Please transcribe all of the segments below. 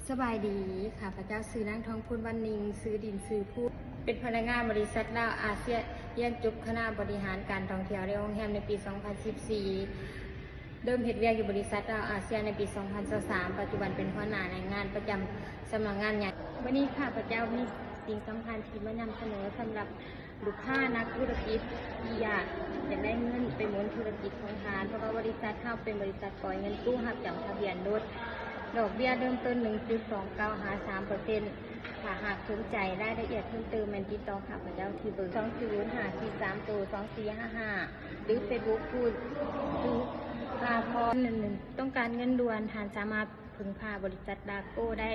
ສະບາຍດີ, ຂ້າພະເຈົ້າຊື່ນາງ ທອງພູນ ວັນນິງ, ຊື່ດິນຊື່ພູ, ເປັນພະນັກງານບໍລິສັດລາວອາຊຽນ, ຮຽນຈົບຄະນະບໍລິຫານການທ່ອງທ່ຽວ ແລະ ໂຮງແຮມໃນປີສອງພັນສິບສີ່, ເລີ່ມເຮັດວຽກຢູ່ບໍລິສັດລາວອາຊຽນໃນປີສອງພັນຊາວສາມ, ປັດຈຸບັນເປັນຫົວໜ້າແຮງງານປະຈຳສຳນັກງານໃຫຍ່. ມື້ນີ້ຂ້າພະເຈົ້າມີສິ່ງສຳຄັນທີ່ມານຳສະເໜີສຳລັບ ລູກຄ້ານັກທຸລະກິດທີ່ຢາກ ຢາກໄດ້ເງິນໄປໝູນທຸລະກິດຂອງທ່ານ, ເພາະວ່າບໍລິສັດເຮົາເປັນບໍລິສັດປ່ອຍເງິນກູ້ຮັບຈຳທະບຽນລົດ, ດອກເບ້ຍເລີ່ມຕົ້ນໜຶ່ງຈຸດສອງເກົ້າຫາສາມເປີເຊັນ. ຖ້າຫາກສົນໃຈລາຍລະອຽດເພີ່ມເຕີມ ແມ່ນຕິດຕໍ່ຂ້າພະເຈົ້າທີ່ເບີສອງສູນຫ້າສີ່ສາມໂຕສອງສີ່ຫ້າຫ້າ ຫຼື ເຟສບຸກ ພູນສຸພາພອນ ໜຶ່ງໜຶ່ງ. ຕ້ອງການເງິນດ່ວນ, ທ່ານສາມາດ ເພິ່ງພາບໍລິສັດດາໂກ້ໄດ້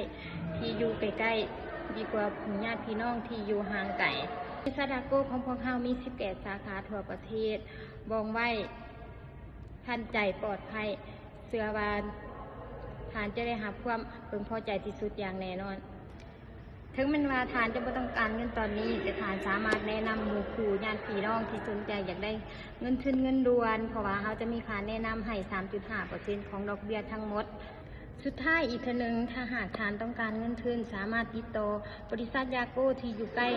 ທີ່ຢູ່ໃກ້ໆ ດີກວ່າເພິ່ງຍາດພີ່ນ້ອງທີ່ຢູ່ຫ່າງໄກ. ບໍລິສັດດາໂກ້ຂອງພວກເຮົາມີສິບແປດສາຂາທົ່ວປະເທດ, ວ່ອງໄວ, ທັນໃຈ, ປອດໄພ, ເຊື່ອວ່າທ່ານຈະໄດ້ຮັບຄວາມເພິ່ງພໍໃຈທີ່ສຸດຢ່າງແນ່ນອນ. ເຖິງແມ່ນວ່າທ່ານຈະບໍ່ຕ້ອງການເງິນຕອນນີ້, ແຕ່ທ່ານສາມາດແນະນຳໝູ່ຄູ່ຍາດພີ່ນ້ອງທີ່ສົນໃຈຢາກໄດ້ເງິນທຶນເງິນດ່ວນ, ເພາະວ່າເຮົາຈະມີຄ່າແນະນຳໃຫ້ສາມຈຸດຫ້າເປີເຊັນຂອງດອກເບ້ຍທັງໝົດ. ສຸດທ້າຍອີກເທື່ອໜຶ່ງ, ຖ້າຫາກທ່ານຕ້ອງການເງິນທຶນ, ສາມາດຕິດຕໍ່ບໍລິສັດຢາໂກ້ທີ່ຢູ່ໃກ້,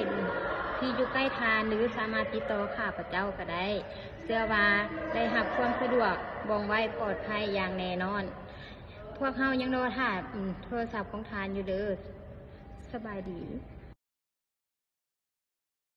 ທີ່ຢູ່ໃກ້ທ່ານ ຫຼື ສາມາດຕິດຕໍ່ຂ້າພະເຈົ້າກໍໄດ້. ເຊື່ອວ່າໄດ້ຮັບຄວາມສະດວກ, ວ່ອງໄວ, ປອດໄພຢ່າງແນ່ນອນ. ພວກເຮົາຍັງລໍຖ້າ ອາ ໂທລະສັບຂອງທ່ານຢູ່ເດີ. ສະບາຍດີ.